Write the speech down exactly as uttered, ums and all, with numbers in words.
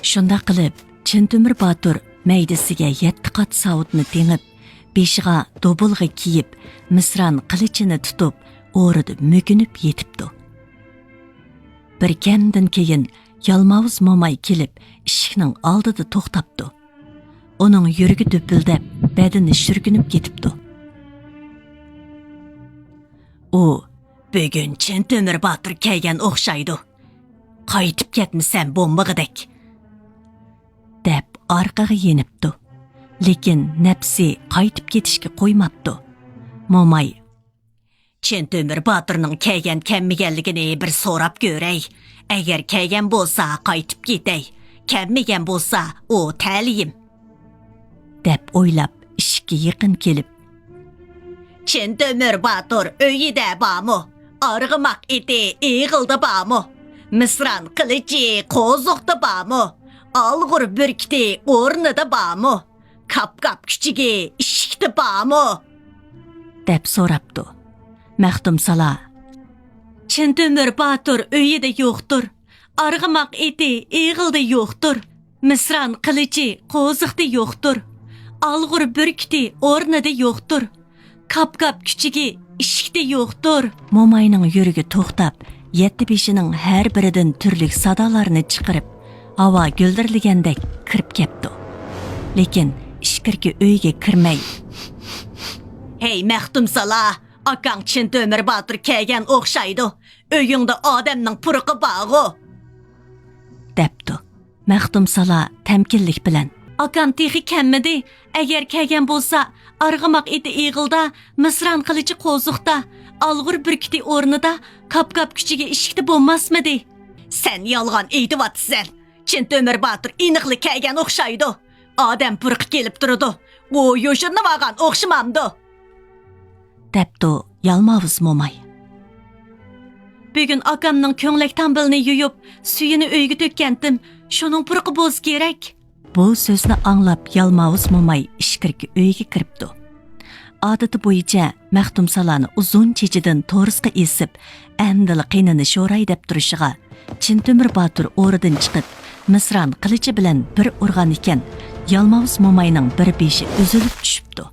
شۇنداق قىلىپ، چىن تۆمۈر باتۇر مەيدىسىگە يەتتە قات ساۋۇتنى تېڭىپ، بېشىغا دوبۇلغا كىيىپ، مىسران قىلىچىنى تۇتۇپ، ئورىدا مۆكۈنۈپ يېتىپتۇ. بىر كەمدىن كېيىن يالماۋۇز موماي كېلىپ، ئىشىكنىڭ ئالدىدا توختاپتۇ. ئۇنىڭ يۈرىكى دۈپۈلدەپ، بەدىنى شۈركۈنۈپ كېتىپتۇ. ئۇ، بۈگۈن چىن تۆمۈر باتۇر كەلگەن ئوخشايدۇ. قايتىپ كەتمىسەم بولمىغۇدەك، دەپ ئارقىغا يېنىپتۇ. لېكىن نەپسى قايتىپ كېتىشكە قويماپتۇ. موماي، چىن تۆمۈر باتۇرنىڭ كەلگەن كەلمىگەنلىكىنى بىر سوراپ كۆرەي. ئەگەر كەلگەن بولسا قايتىپ كېتەي، كەلمىگەن بولسا ئۇ تەلىيىم، دەپ ئويلاپ، ئىشىككە يېقىن كېلىپ، چىن تۆمۈر باتۇر ئۆيىدە بارمۇ؟ ئارغىماق ئېتى ئېغىلدا بارمۇ؟ مىسران قىلىچى قوزۇقتا بارمۇ؟ ئالغۇر بۈركۈتى ئورنىدا بارمۇ؟ كاپ-كاپ كۈچۈكى ئىشىكتە بارمۇ؟ دەپ سوراپتۇ. مەختۇمسالا، چىن تۆمۈر باتۇر ئۆيىدە يوقتۇر. ئارغىماق ئېتى ئېغىلدا يوقتۇر. مىسران قىلىچى قوزۇقتا يوقتۇر. ئالغۇر بۈركۈتى ئورنىدا يوقتۇر. كاپ-كاپ كۈچۈكى ئىشىكتە يوقتۇر. موماينىڭ يۈرىكى توختاپ، يەتتە بېشىنىڭ ھەر بىرىدىن تۈرلۈك سادالارنى چىقىرىپ، ھاۋا گۈلدۈرلىگەندەك كىرىپ كەپتۇ. لېكىن ئىچكىرىكى ئۆيگە كىرمەي، ھەي مەختۇمسالا، ئاكاڭ چىن تۆمۈر باتۇر كەلگەن ئوخشايدۇ. ئۆيۈڭدە ئادەمنىڭ پۇرىقى بارغۇ، دەپتۇ. مەختۇمسالا تەمكىنلىك بىلەن، ئاكام تېخى كەلمىدى. ئەگەر كەلگەن بولسا، ئارغىماق ئېتى ئېغىلدا، مىسران قىلىچى قوزۇقتا، ئالغۇر بۈركۈتى ئورنىدا، كاپ-كاپ كۈچۈكى ئىشىكتە بولماسمىدى؟ سەن يالغان ئېيتىۋاتىسەن. چىن تۆمۈر باتۇر ئېنىقلا كەلگەن ئوخشايدۇ. ئادەم پۇرىقى كېلىپ تۇرىدۇ. ئۇ يوشۇرۇنۇۋالغان ئوخشىمامدۇ؟ دەپتۇ يالماۋۇز موماي. بۈگۈن ئاكامنىڭ كۆڭلەك تامبىلىنى يۇيۇپ، سۈيىنى ئۆيگە تۆككەنتىم. شۇنىڭ پۇرىقى بولسا كېرەك. بۇ سۆزنى ئاڭلاپ، يالماۋۇز موماي ئىچكىرىكى ئۆيگە كىرىپتۇ. ئادىتى بويىچە مەختۇمسالانى ئۇزۇن چېچىدىن تورۇسقا ئېسىپ، ئەمدىلا قېنىنى شوراي دەپ تۇرۇشىغا، چىن تۆمۈر باتۇر ئورىدىن چىقىپ، مىسران قىلىچى بىلەن بىر ئۇرغان ئىكەن، يالماۋۇز موماينىڭ بىر بېشى ئۈزۈلۈپ چۈشۈپتۇ.